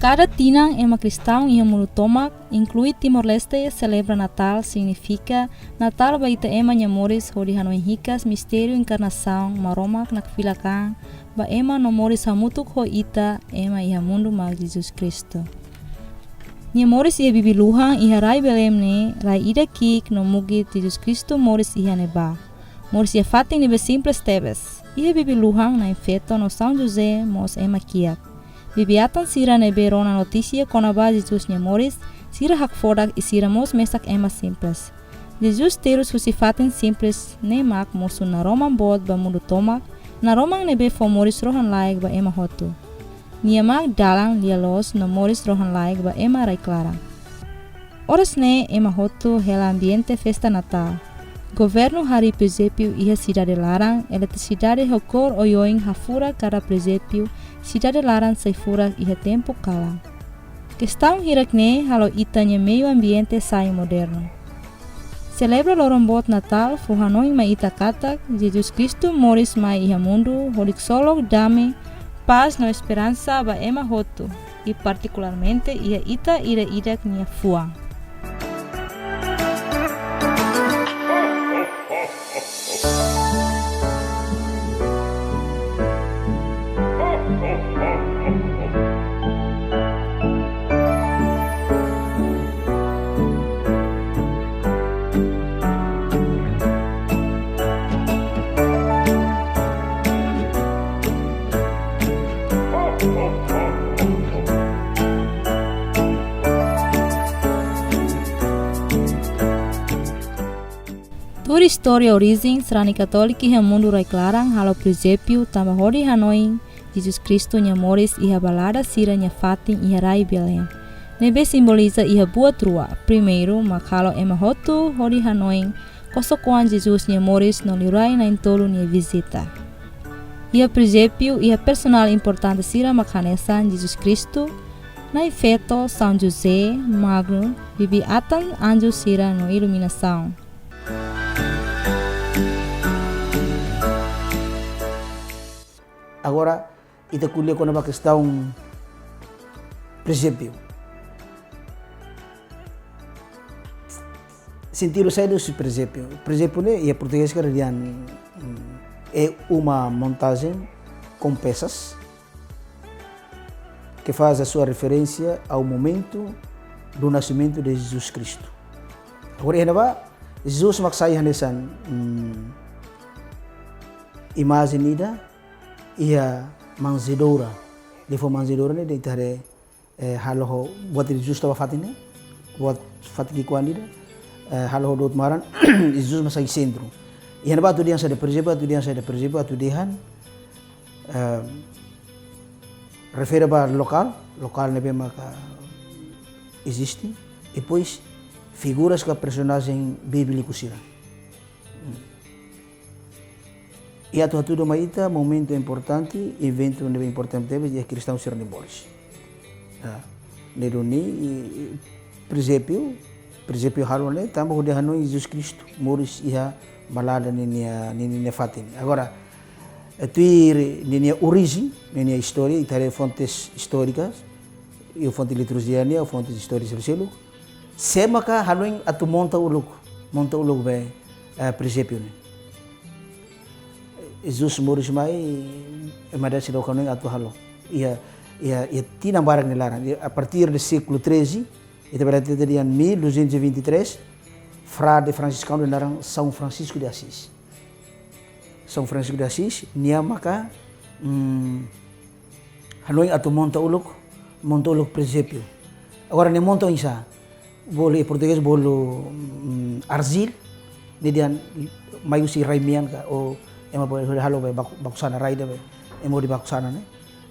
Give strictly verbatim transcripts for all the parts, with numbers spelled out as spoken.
Kada tinan ema kristaun iha mundu tomak, inklui Timor-Leste, selebra Natál, signifika Natál ba ita ema nia moris hodi hanoin hikas mistériu enkarnasaun Maromak nakfilak an ba ema no moris hamutuk ho ita ema iha mundu mak Jesus Kristu. Nia moris iha bibi-luhan iha rai Belém ne'e, rai ida ki'ik no mugit Jesus Kristu moris iha ne'ebá. Moris iha fatin ne'ebé simples tebes. Iha bibi-luhan Na'in-Feto no São José mós ema kiak. Bibi-atan sira ne'ebé rona notísia kona-ba Jesus nia moris, sira hakfodak i sira mós mesak ema simples. Jesus terus husi fatin simples ne'e mak mosu naroman boot ba mundu tomak, naroman ne'ebé fó moris rohan-laek ba ema hotu. Nia mak dalan, lia-loos no moris rohan-laek ba ema rai-klaran. Oras ne'e ema hotu hela ambiente festa Natál. Governu harii presépiu iha sidade laran, eletrisidade ho kór oioin hafurak kada presépiu, sidade laran sai furak iha tempu kalan. Kestaun hirak-ne'e halo ita-nia meiu ambiente sai modernu. Selebra loron boot Natál fó hanoin mai ita katak Jesus Kristu moris mai iha mundu hodi ksolok dame, pás no esperansa ba ema hotu, i partikularmente iha ita ida-idak nia fuan. Tuir istória orijen, sarani katólika iha mundu rai-klaran halo presépiu tanba hodi hanoin Jesus Kristu nia moris iha balada sira-nia fatin iha rai Belém. Ne'ebé simboliza iha buat rua, primeiru, mak halo ema hotu hodi hanoin kosok-oan Jesus nia moris no Liurai Na'in-Tolu nia vizita. Iha presépiu iha personál importante sira mak hanesan Jesus Kristu, Na'in-Feto, São José, Magno, bibi-atan, anju sira no iluminasaun. Agora, ita ko'alia kona-ba kestaun presépiu. Sentidu saida husi presépiu? Presépiu ne'e iha portugés karik dehan, mm, é uma montagem com peças que faz a sua referência ao momento do nascimento de Jesus Cristo. Agora, iha ne'ebá, Jesus mak sai hanesan, mm, imajen ida, iha manjedoura. Liafuan manjedoura ne'e dehan ita haree, eh, halo ho buat ida Jesus tau ba fatin ne'e, buat fatin ki'ikoan ida, eh, halo ho du'ut maran, Jesus mak sai sentru. Iha ne'ebá atu dehan saida, presépiu atu dehan saida, presépiu atu dehan, eh, refere ba lokál, lokál ne'ebé maka eziste, i depois figuras ka personajen bíbliku sira. I atu hatudu mai ita momentu importante, eventu ne'ebé importante tebes iha kristaun sira-nia moris. Ah, ne'e duni, i, i, presépiu, presépiu halo ne'e tanba hodi hanoin Jesus Kristu moris iha balada ninia, ninia fatin. Agora, eh, tuir ninia orijen, ninia istória, ita haree fontes istórikas, i fonte liturjia nian, fontes istórikas seluk-seluk. Sé maka hanoin atu monta uluk, monta uluk be, eh, presépiu ne'e. Jesus moris mai, ema ida seidauk hanoin atu halo. Iha, iha, iha tinan barak nia laran. Iha, a partir de século treze, ita bele hatete dehan mil duzentos e vinte e três, frade fransiskanu ida naran São Francisco de Assis. São Francisco de Assis, nia maka, mm, hanoin atu monta uluk, monta uluk presépiu. Agora nia monta oinsá? Bolu, iha portugés bolu, mm, arzil, nia dehan mai husi rai mean ka, ou ema bolu halo be baku, baku sana rai ida be, ema hodi baku sana ne'e.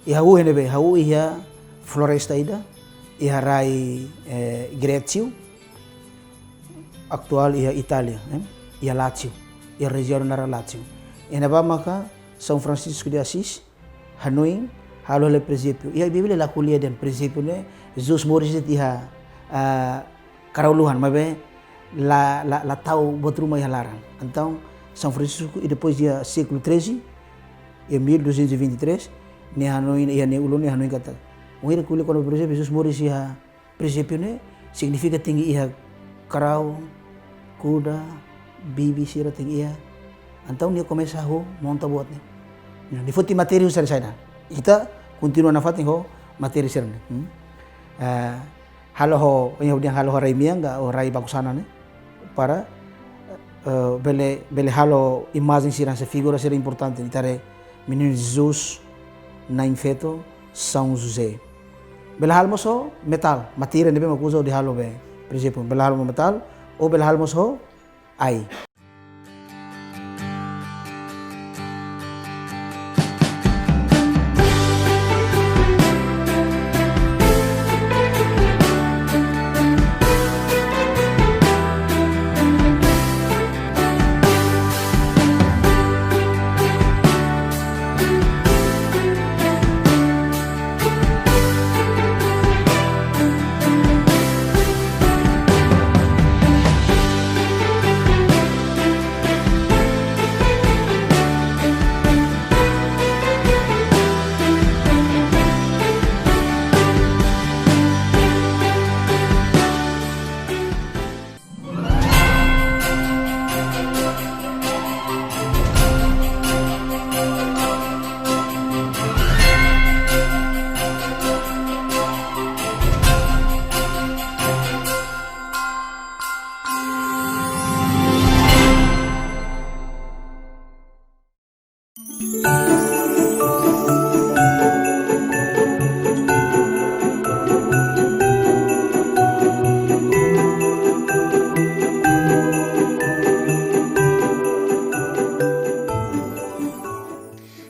I hahú iha ne'ebé, hahú iha floresta ida, iha rai, eh, Grésia, atuál iha Itália, eh, iha Lazio, iha rejiaun naran Lazio. Iha ne'ebá maka São Francisco de Assis, hanoin halo hela presépiu. Iha Bíblia la ko'alia dehan presépiu ne'e Jesus moris de'it iha, ah, karau-luhan, maibé la, la, la tau buat ruma iha laran. Entaun, São Francisco, i depois iha século treze, iha mil duzentos e vinte e três, nia hanoin, iha nia ulun nia hanoin katak Wainhira ko'alia kona-ba presépiu, Jesus moris iha presépiu ne'e signifika tenke iha karau, kuda, bibi sira tenke iha. Entaun nia komesa ho monta buat ne'e. Nah, nia foti materi husi saida? Ita kontinua nafatin ho materi sira-ne'e. Hmm? Eh, halo ho, iha hodi halo ho rai-mean ka, ho rai baku sana ne'e. Para, eh, bele, bele halo imajen sira, se figura sira importante, ita haree meninu Jesus, na'in-feto, São José. Bele halo mós ho metál, materi ne'ebé mak uza hodi halo be, por ezemplu, bele halo ho metál, ou bele halo mós ho ai.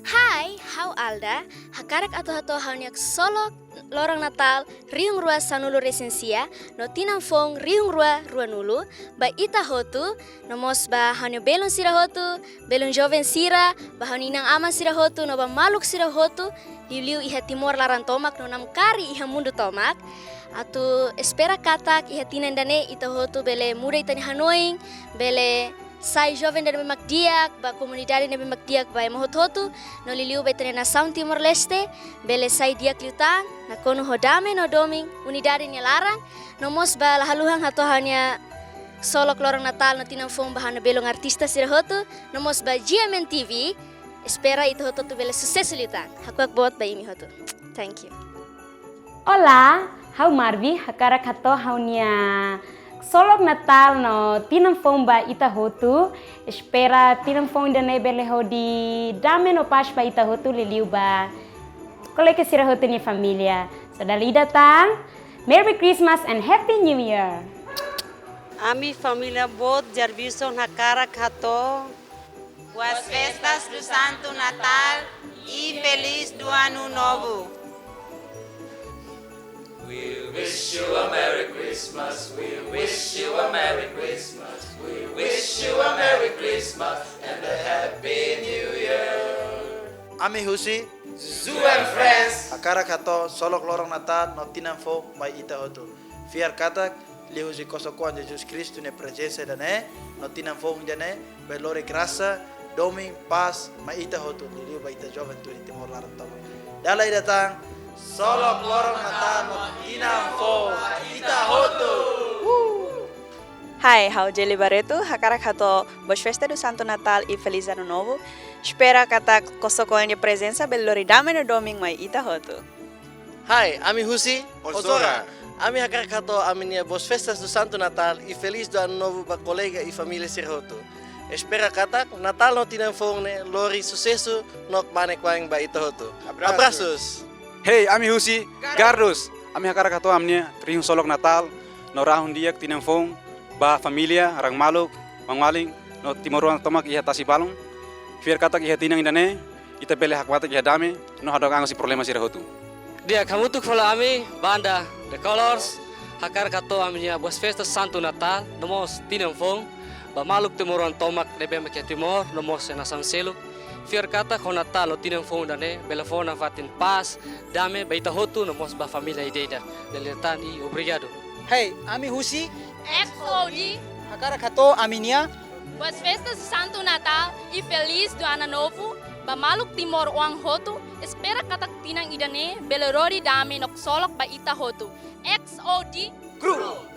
Hai, ha'u Alda, hakarak atu hato'o ha'u-nia ksolok loron Natál rihun rua sanulu-resin-sia, no tinan foun rihun rua ruanulu, ba ita hotu, no mós ba ha'u-nia belun sira hotu, belun joven sira, ba ha'u-nia inan-aman sira hotu, no ba maluk sira hotu, liuliu iha Timor laran tomak, no namkari iha mundu tomak. Atu espera katak iha tinan ida-ne'e ita hotu bele muda ita-nia hanoin, bele sai joven ida ne'ebé mak di'ak, ba komunidade ne'ebé mak di'ak ba ema hotu-hotu, no liuliu ba ita-nia nasaun Timor-Leste, bele sai di'ak liután, nakonu ho dame no domin, unidade nia laran, no mós ba la haluha hato'o ha'u-nia ksolok loron Natál no tinan foun ba ha'u-nia belun artista sira hotu, no mós ba G M N T V, espera ita hotu-hotu bele susesu liután. Hakuak boot ba imi hotu. Thank you. Olá, ha'u Marvi, hakarak hato'o ha'u-nia ksolok Natál no tinan foun ba ita hotu. Espera tinan foun ida-ne'e bele hodi dame no pás ba ita hotu, liuliu ba kolega sira hotu nia família. So dala ida tan, Merry Christmas and Happy New Year. Ami família boot Jarvisson hakarak hato'o Boas festas do Santo Natal e Feliz do Ano Novo. We wish you a Merry Christmas, we wish you a Merry Christmas, we wish you a Merry Christmas and a Happy New Year. Ami husi Zoo and Friends hakarak hato'o ksolok loron Natál no tinan foun mai ita hotu. Fiar katak liuhusi kosok-oan Jesus Kristu nia prezensa ida-ne'e, no tinan foun ida-ne'e, bele lori grasa, domin, pás, mai ita hotu, liuliu ba ita juventude Timor laran tomak. Dala ida tan, ksolok loron Natál no tinan foun mai ita hotu. Hai, ha'u Jelly Barreto, hakarak hato'o Boas Festas do Santo Natal e Feliz Ano Novo. Espera katak kosok-oan nia prezensa bele lori dame no domin mai ita hotu. Hai, ami husi Ozora. Ozora. Ami hakarak hato'o ami-nia Boas Festas do Santo Natal e Feliz do Ano Novo ba kolega i família sira hotu. Espera katak Natál no tinan foun ne'e lori susesu no kmanek-oan ba ita hotu. Abraços. Abraços. Hei, ami husi Gardus. Gardus. Ami hakarak hato'o ami-nia rihun ksolok Natál no rahun di'ak tinan foun ba família, raan-maluk, maun-alin, no timoroan tomak iha tasi-balun. Fiar katak iha tinan ida-ne'e, ita bele hakmatek iha dame, no hadook an husi problema sira hotu. Di'ak, hamutuk fali ami, banda The Colors, hakarak hato'o ami-nia Boas Festas Santo Natal, no mós tinan foun, ba maluk timoroan tomak ne'ebé mak iha Timor, no mós iha nasaun seluk. Fiar katak ho Natál no tinan foun ida-ne'e, bele fó nafatin pás, dame, ba ita hotu, no mós ba família ida-idak. Dala ida tan i obrigadu. Hei, ami husi X O D. Hakarak hato'o ami-nia Boas Festas do Santo Natal e Feliz do Ano Novo ba maluk timoroan hotu, Espera katak tinan ida-ne'e bele lori dame no ksolok ba ita hotu. X O D Group.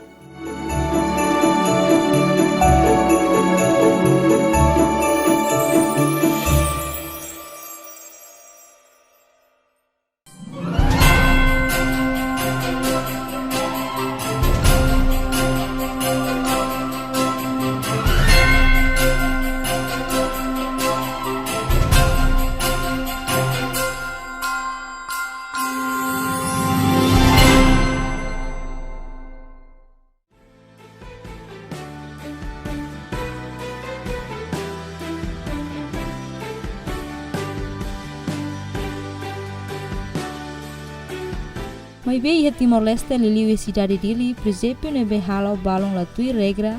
Maibé iha Timor-Leste, liuliu iha sidade Dili, prezépiu ne'ebé halo balun la tuir regra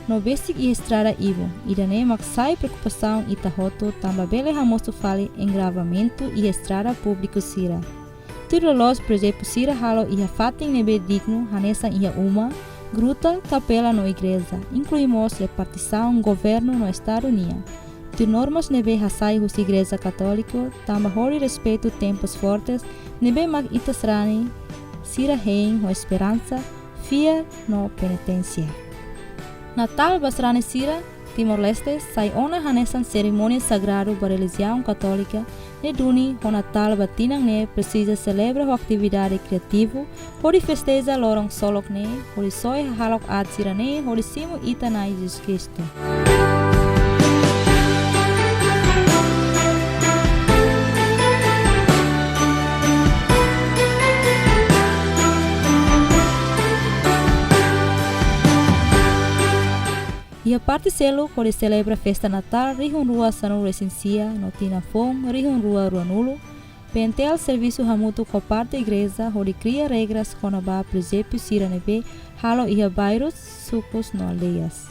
no besik iha estrada ibun. Ida-ne'e mak sai preokupasaun ita hotu tanba bele hamosu fali engravamentu iha estrada públiku sira. Tuir loloos prezépiu sira halo iha fatin ne'ebé dignu, hanesan iha uma, gruta, kapela no igreja, inklui mós repartisaun governu no estadu nian. Tuir normas ne'ebé hasai husi Igreja Katólika, tanba hodi respeitu tempus fortes, ne'ebé mak ita sarani sira hein ho esperansa, fiar no peniténsia. Natál ba sarani sira Timor-Leste sai ona hanesan serimónia sagradu ba relijiaun katólika, ne'e duni ho Natál ba tinan ne'e presiza selebra ho atividade kriativu, hodi festeja loron ksolok ne'e, hodi soe hahalok aat sira-ne'e, hodi simu ita Na'i Jesus Kristu. Iha parte seluk hodi selebra festa Natál rihun rua sanulu-resin-sia no tinan foun rihun rua ruanulu, P N T L servisu hamutuk ho parte igreja hodi kria regras kona-ba prezépiu sira ne'ebé halo iha bairrus, sukus no aldeias.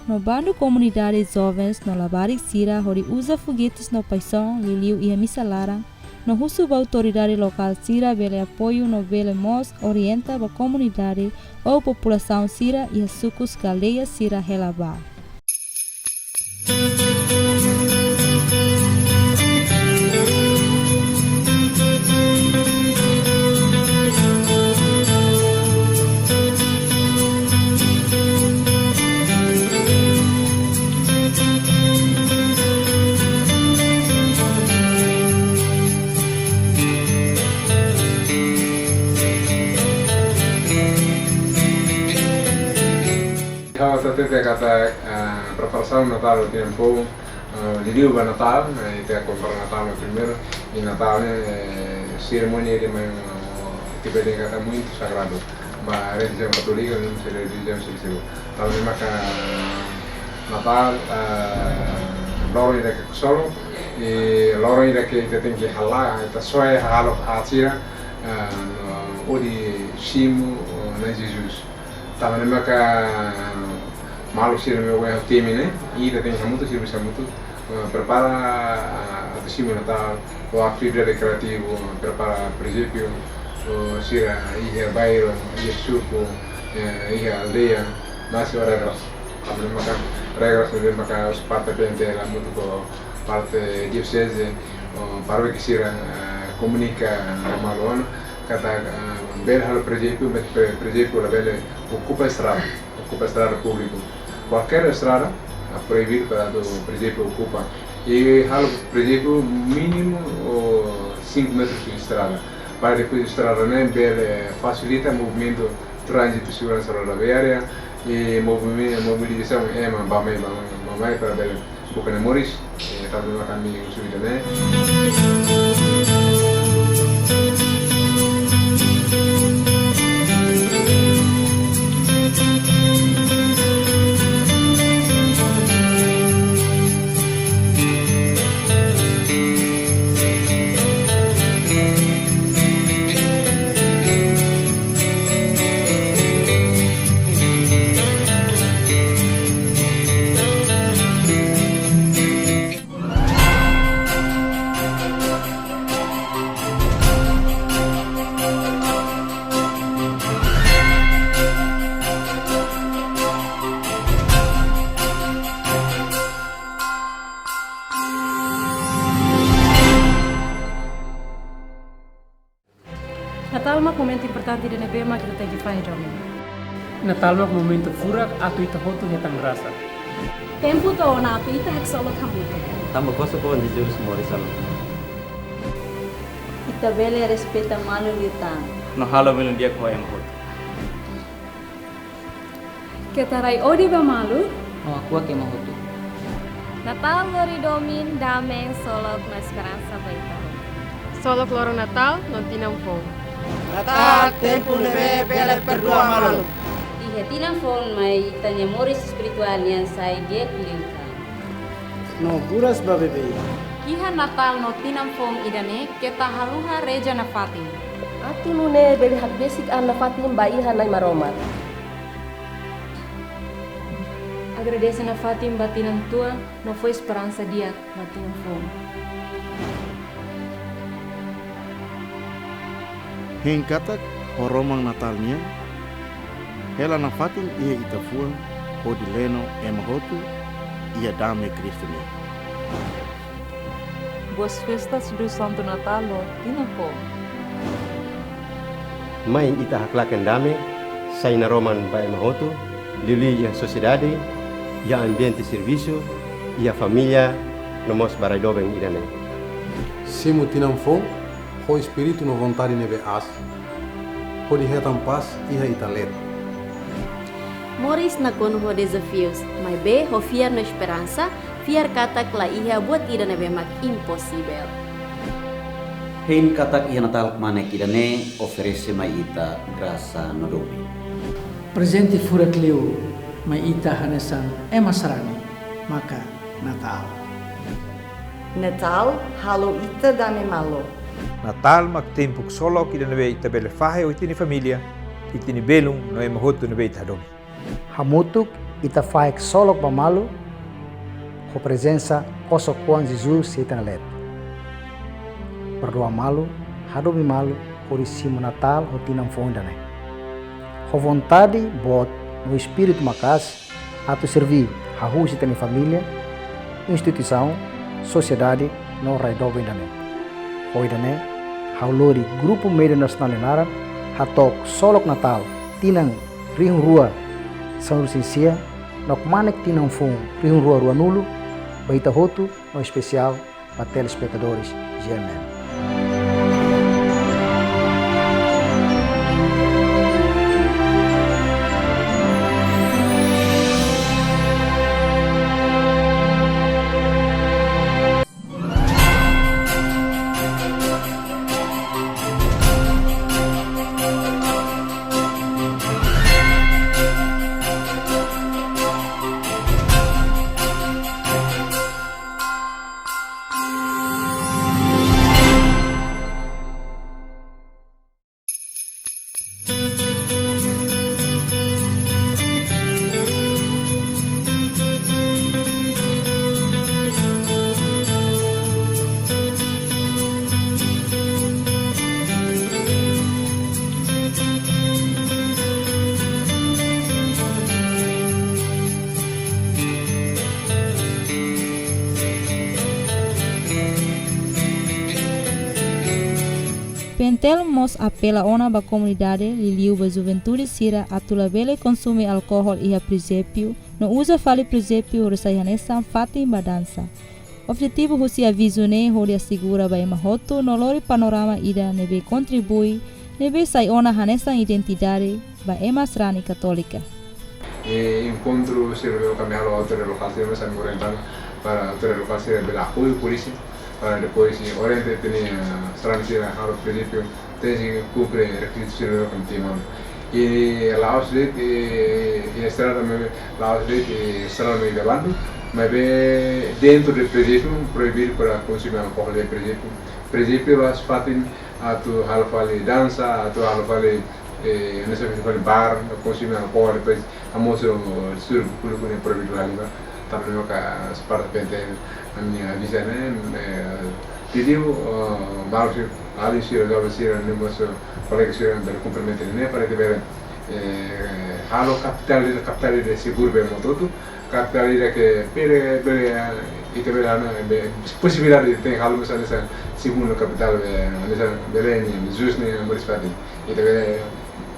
No bandu komunidade, jovens no labarik sira hodi uza fogetes no paixaun, liuliu iha misa laran, no husu ba autoridade lokál sira bele apoiu no bele mós orienta ba komunidade ou populasaun sira iha sukus ka aldeia sira hela ba. Ha'u hatete katak, ah, preparasaun Natál ho tinan foun, ah, liuliu ba Natál, ah, ita kompara Natál no primeiru, i Natál ne'e, eh, serimónia ida mak, ah, ita bele dehan katak muitu sagradu ba relijiaun katólika, no mós relijiaun sira seluk. Tanba ne'e maka Natál, ah, loron ida ke ksolok, i loron ida ke ita tenke hala'o, ita soe hahalok aat sira, ah, no hodi simu, oh, Na'i Jesus. Tanba ne'e maka maluk sira ne'ebé ohin ha'u temi ne'e, ita tenke hamutuk, servisu hamutuk, eh, prepara, eh, atu simu Natál, ho atividade rekreativu, prepara prezépiu, ho sira iha bairru, iha suku, eh, iha aldeia, mós ho regras. Tanba ne'e maka regras ne'ebé maka husi parte P N T L hamutuk ho parte dioseze, ho parókia sira, eh, komunika no malu ona, katak, eh, bele halo prezépiu, maibé pre-, prezépiu labele okupa estrada, okupa estrada públiku. Kualkér estrada, ah, proibidu para atu prezépiu okupa. I halo prezépiu mínimu, oh, cinco metros de estrada. Para depois estrada ne'e bele fasilita movimentu tránzitu seguransa rodoviária i movime-, mobilizasaun ema bá-mai, bá-mai, bá-mai para bele buka nia moris, eh, tanba ne'e maka ami husu ida-ne'e. Importante ida ne'ebé mak ita tenke fahe domin. Natál mak momentu furak atu ita hotu hetan grasa. Tempu to'o ona atu ita haksolok hamutuk. Tanba kosok-oan Jesus moris halo. Ita bele respeita malu liután. No halo belun di'ak ho ema hotu. Keta rai ódiu ba malu. No hakuak ema hotu. Natál lori domin, dame, ksolok no esperansa ba ita hotu. Ksolok loron Natál no tinan foun. Natál tempu ne'ebé bele perdua malu. Iha tinan foun mai ita-nia moris espirituál nian sai di'ak liután. No buras ba bebé. Iha Natál no tinan foun ida-ne'e keta haluha reza nafatin. Atu nune'e bele hakbesik an nafatin ba iha Na'i Maromak. Agradese nafatin ba tinan tuan no fó esperansa di'ak ba tinan foun. Hein katak ho roman Natál nian, hela nafatin iha ita-fuan hodi leno ema hotu iha dame Kristu nian. Boas festas do Santo Natal no tinan foun. Mai ita haklaken dame, sai naroman ba ema hotu, liuliu iha sosiedade, iha ambiente servisu, iha família, no mós ba rai doben ida-ne'e. Simu tinan foun, ho espíritu no vontade ne'ebé aas, hodi hetan pás iha ita leet. Moris nakonu ho dezafius, maibé ho fiar no esperansa, fiar katak la iha buat ida ne'ebé mak imposivel. Hein katak iha Natál kmanek ida-ne'e oferese mai ita grasa no domin. Prezente furak liu mai ita hanesan ema sarani, maka Natál. Natál halo ita dame malu. Natál mak tempu ksolok ida ne'ebé ita bele fahe ho ita-nia família, ita-nia belun no ema hotu ne'ebé ita hadomi. Hamutuk ita fahe ksolok ba malu, ho prezensa kosok-oan Jesus iha ita-nia leet. Perdua malu, hadomi malu, hodi simu Natál ho tinan foun ida-ne'e. Ho vontade boot no espíritu maka'as, atu serví, hahú husi ita-nia família, instituisaun, sosiedade, no rai doben ida-ne'e. Ho ida-ne'e, ha'u lori Grupu Médiu Nasionál nia naran, hato'o ksolok Natál, tinan rihun rua sanulu-resin-sia, no kmanek tinan foun rihun rua ruanulu, ba ita hotu, no espesiál, ba telespetadores G M N. PNTL mós apela ona ba komunidade, liuliu ba juventude sira atu labele konsume alkohol iha presépiu, no uza fali presépiu hodi sai hanesan fatin ba dansa. Objetivu husi avizu ne'e hodi asegura ba ema hotu no lori panorama ida ne'ebé kontribui, ne'ebé sai ona hanesan identidade ba ema sarani katólika. E enkontru sira ne'ebé ami halo autoridade lokál sira, ami orienta para autoridade lokál sira bele apoiu polísia para depois orienta ita-nia, eh, sarani sira halo presépiu, tenke kumpre rekizitu sira ne'ebé ami temi ona. I la'ós de'it, i, i estrada maibé la'ós de'it, i estrada maibé bandu, maibé dentro de presépiu, proibidu para konsume alkohol iha presépiu. Presépiu la'ós fatin atu halo fali dansa, atu halo fali, eh, hanesan fali bar, konsume alkohol, depois hamosu, eh, sur públiku ne'e proibidu fali ba. Tanba ne'e maka parte PNTL ami-nia avizu ne'e, eh, pediu, eh, maluk sira, alin sira, joven sira, ne'e mós, eh, kolega sira bele kumprimenta ne'e para ita bele, eh, halo kapitál, kapitál ida seguru ba ema hotu, kapitál ida ke bele, bele, eh, ita bele halo, be, posibilidade de halo hanesan segunda kapitál, eh, hanesan Belém, Jesus ne'e, moris fatin. Ita bele,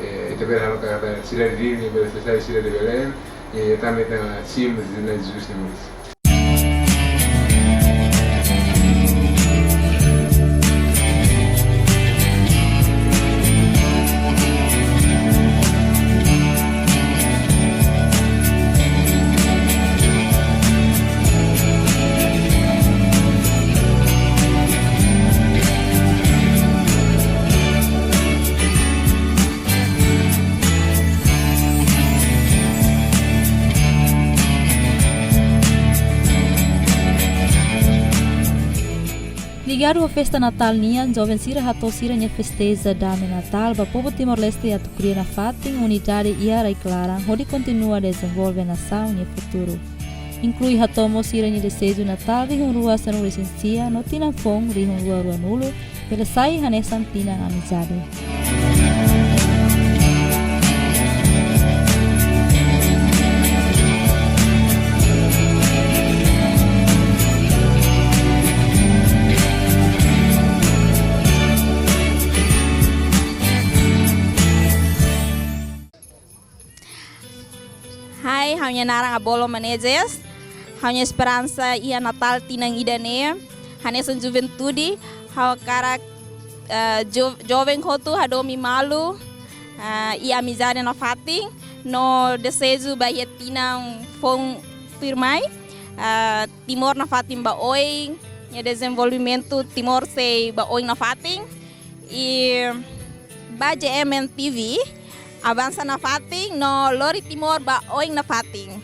eh, ita bele halo katak sira diri, bele sai sira de Belém, eh, tanba ita simu Jesus nia moris. Ligadu ho festa Natál nian, joven sira hato'o sira-nia festeja dame Natál ba povu Timor-Leste atu kria nafatin unidade iha rai-klaran hodi kontinua dezenvolve nasaun nia futuru. Inklui hato'o mós sira-nia dezeju Natál rihun rua sanulu-resin-sia no tinan foun rihun rua ruanulu, bele sai hanesan tinan amizade. Hai, ha'u-nia naran Abolo Menezes. Ha'u-nia esperansa iha Natál tinan ida-ne'e, hanesan juventude, ha'u hakarak, eh, jo-, joven hotu hadomi malu, eh, i amizade nafatin, no dezeju ba iha tinan foun tuirmai, eh, Timor nafatin ba oin, nia dezenvolvimentu Timor sei ba oin nafatin. I ba J M N T V, avansa nafatin no lori Timor ba oin nafatin.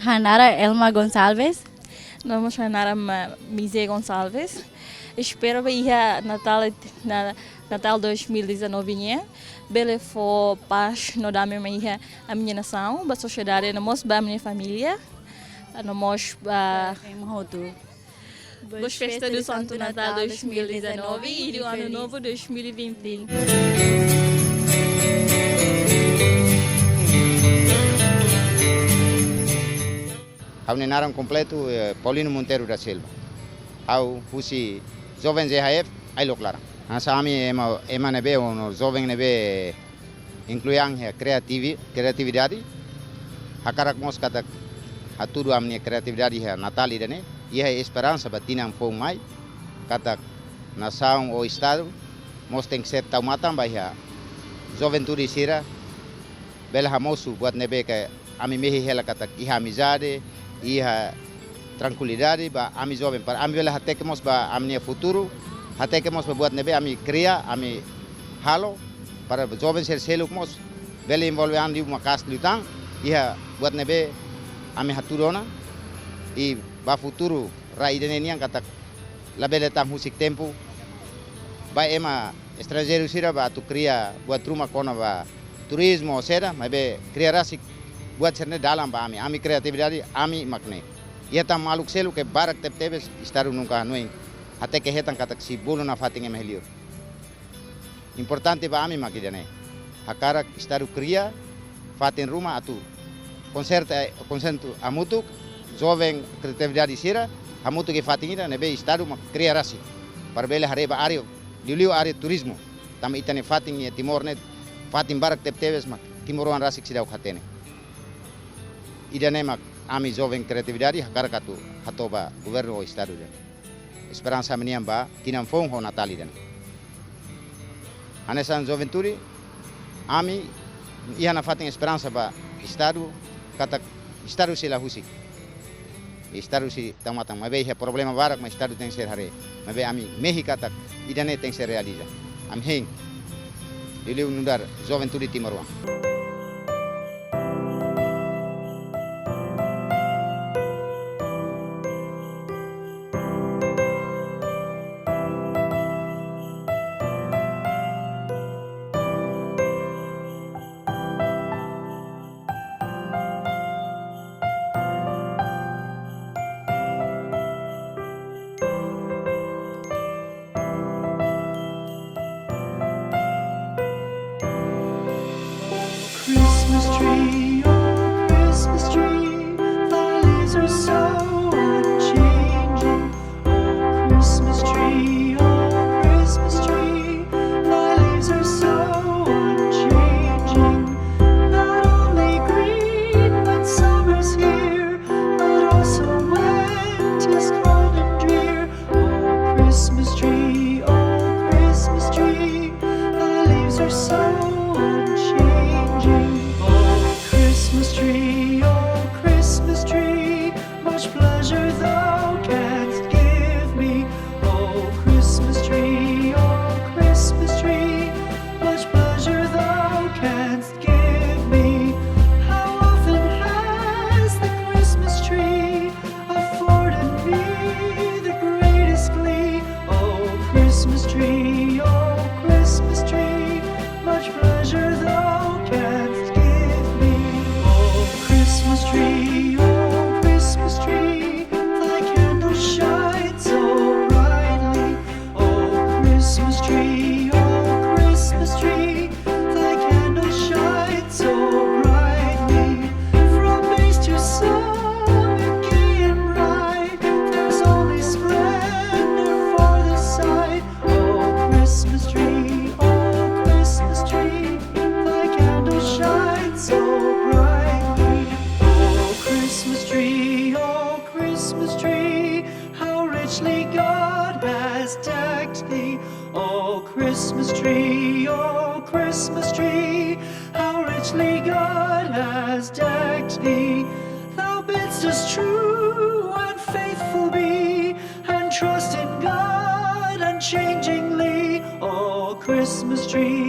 Ha'u-nia naran Elma Gonçalves. No mós ha'u-nia naran Ma-, Mize Gonçalves. Espera ba iha Natál, na, Natál dois mil e dezanove nian bele fó pás no dame mai iha ami-nia nasaun, ba sosiedade, no mós ba ami-nia família, no mós ba... Ba ema hotu. Boas festas do Santo Natal dois mil e dezanove e do Ano Novo dois mil e vinte. Ha'u-nia naran kompletu, eh, Paulino Monteiro da Silva. Ha'u husi Joven J H F, Ailok Laran. Hanesan ami ema, ema ne'ebé, ou no joven ne'ebé inklui an iha kreativi-, kreatividade. Hakarak mós katak hatudu ami-nia kreatividade iha Natál ida-ne'e. Iha esperansa ba tinan foun mai, katak nasaun ou estadu mós tenke ser tau matan ba iha juventude sira, bele hamosu buat ne'ebé ke ami mehi hela katak iha amizade, iha trankuilidade ba ami joven, para ami bele hateke mós ba ami-nia futuru, hateke mós ba buat ne'ebé ami kria, ami halo, para joven sira seluk mós bele envolve an liu maka'as liután iha buat ne'ebé ami hatudu ona, i ba futuru rai ida-ne'e nian katak labele tan husik tempu ba ema estranjeiru sira ba atu kria buat ruma kona-ba turizmu, saida, maibé kria rasik buat sira-ne'e dalan ba ami. Ami kreatividade, ami mak ne'e. Iha tan maluk seluk ke barak tebetebes, estadu nunka hanoin, hateke hetan katak sei bolu nafatin ema iha liur. Importante ba ami mak ida-ne'e. Hakarak estadu kria fatin ruma atu konserta, konsentu hamutuk, joven kreatividade sira, hamutuk iha fatin ida ne'ebé estadu mak kria rasik. Para bele haree ba área, liuliu área turizmu. Tanba ita-nia fatin iha Timor ne'e, fatin barak tebetebes mak timoroan rasik seidauk hatene. Ida-ne'e mak ami joven kreatividade hakarak atu hato'o ba governu ou estadu ida. Esperansa ami-nian ba tinan foun ho Natál ida-ne'e. Hanesan juventude, ami iha nafatin esperansa ba estadu, katak estadu sei la husik. Estadu sei tau matan, maibé iha problema barak mak estadu tenke ser haree. Maibé ami mehi katak ida-ne'e tenke ser realiza. Ami hein. Liuliu nu'udar juventude timoroan. Christmas tree, how richly God has decked thee. Oh Christmas tree, oh Christmas tree, how richly God has decked thee. Thou bidst us true and faithful be, and trust in God unchangingly. Oh Christmas tree,